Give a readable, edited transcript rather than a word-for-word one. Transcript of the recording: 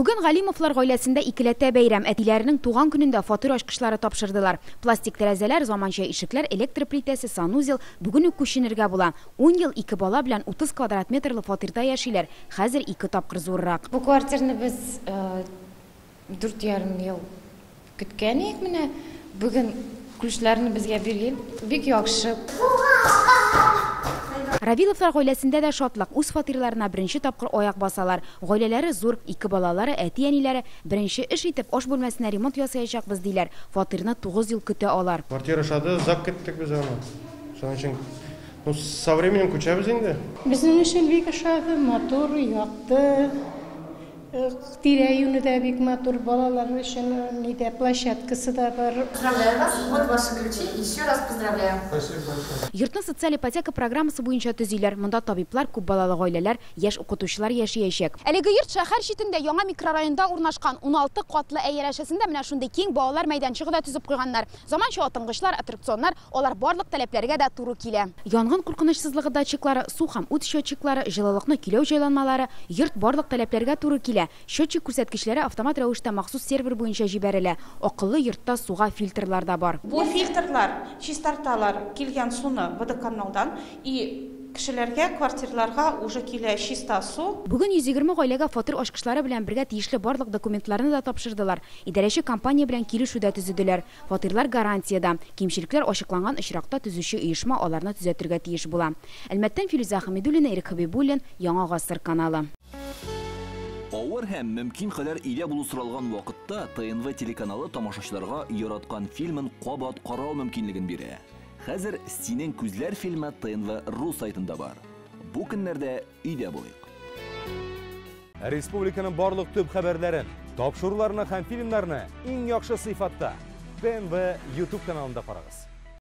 Бүген Галимовлар гаиләсендә икеләтә бәйрәм. Әтиләренең туган көнендә фатир ачкычлары тапшырдылар. Пластик тәрәзәләр, заманча ишекләр, электр плитәсе, санузел. Бүген үк күченергә була. 10 ел ике бала белән 30 квадрат метрлы фатирда яшиләр. Хәзер ике тапкыр зуррак. Бу квартирны без 4,5 ел көткән идек менә. Бүген ключларны безгә биргән. Бик яхшы. Равиловлар гаиләсендә дә шатлык. Үз фатирларына беренче тапкыр аяк басалар. Гаиләләре зур, ике балалары, әти-әниләре беренче эш итеп аш бүлмәсенә ремонт ясаячакбыз диләр. Фатирны 9 ел көтә алар. Квартира ошады, озак көттек без аны. Шуның өчен, ну, со временем күчәбез инде. Безнең өчен бик ошады, матур, якты. Тирә-юне дә бик матур, балалар өчен нидә площадкасы да бар. Поздравляю вас, вот ваши ключи, еще раз поздравляю. Спасибо большое. Йортны социаль ипотека программасы буенча төзиләр. Монда табиблар, күп балалы гаиләләр, яшь укытучылар яшәячәк. Әлеге йорт шәһәр читендә яңа микрорайонда урнашкан. 16 катлы янәшәсендә менә шундый киң балалар мәйданчыгы да төзеп куйганнар. Заманча атынгычлар, аттракционнар, алар барлык таләпләргә дә туры килә. Янгын куркынычсызлыгы датчиклары, су һәм ут счетчиклары, җылылыкны көйләү җайланмалары, йорт барлык таләпләргә туры килә. Счетчик күрсәткечләре автомат рәвештә махсус сервер буенча җибәрелә. Акыллы йортта суга фильтрлар да бар. Бу фильтрлар чистарталар килгән суны водоканалдан и кешеләргә, квартирларга уже килә чиста су. Бүген 120 гаиләгә фатир ачкычлары белән бергә тиешле барлык документларны да тапшырдылар. Идарәче компания белән килешү дә төзеделәр. Фатирлар гарантиядә. Кимчелекләр ачыкланган очракта төзүче оешма аларны төзәтергә тиеш була. Әлмәттән Филүзә Хәмидуллина, Ирек Хәбибуллин, Яңа Гасыр каналы. Авыр һәм мөмкин кадәр өйдә булу соралган вакытта ТНВ телеканалы тамашачыларга яраткан фильмын кабат карау мөмкинлеген бирә. Хәзер Синең күзләр фильмы ТНВ ру сайтында бар. Бу көннәрдә өйдә булыйк. Республиканың барлык төп хәбәрләрен, тапшыруларны һәм фильмнарны иң яхшы сыйфатта ТНВ YouTube каналында карагыз.